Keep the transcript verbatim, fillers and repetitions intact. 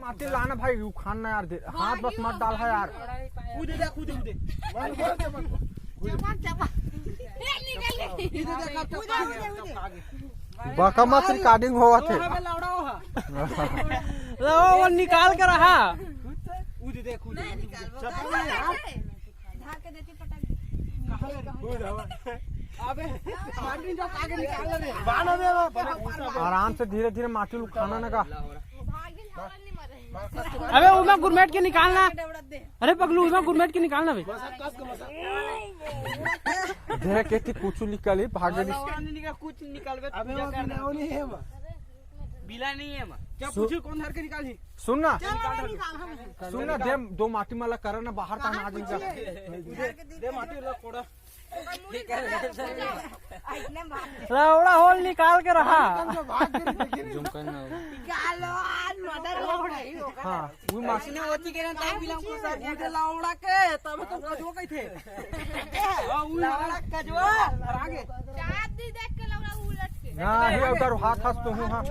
माटी लाना भाई, उखाड़ना यार, दे, हाथ बस मत डाल है यार। कूदे दे, कूदे, कूदे। चपक, चपक। ए, निकल गई। ये दे, दे, कर, कर, कर। बका मत, रिकॉर्डिंग होवत हे। अबे लौड़ा हो हा। लो, वो निकाल के रहा। कूदे दे, कूदे। नहीं निकाल, वो चपक कर नहीं, हाँ। धार के देती पटक। कहाँ रे? कूद हवा। अबे, माटी जो आगे निकाल रे। बाना दे, बाना। आराम से धीरे धीरे माटी उखाड़ना ना का। अबे उमा गुरमेट के निकालना। अरे पगलू, उमा गुरमेट के निकालना बे। देख के कुछ निकली, भागे नहीं। कुछ निकल बे। अबे वो बिना वो नहीं है बा। बिला नहीं है बा। क्या सु- पूछू, कौन धर के निकाली? सुन ना, सुन ना, दे दो माटी माला कर ना, बाहर तक आ जाएगा। दे माटी ला कोड़ा। लौड़ा होल निकाल के रहा। हाँ, वो माटी। इसने होती के ना, ताई बिलम को सर, मुझे लौड़ा के, तब तो कजवा कही थे। हाँ, वो लौड़ा कजवा, और आगे। चाँद दी देख के लौड़ा उलट के। ना, ये उधर हाथ हंस तो हूँ, हाँ।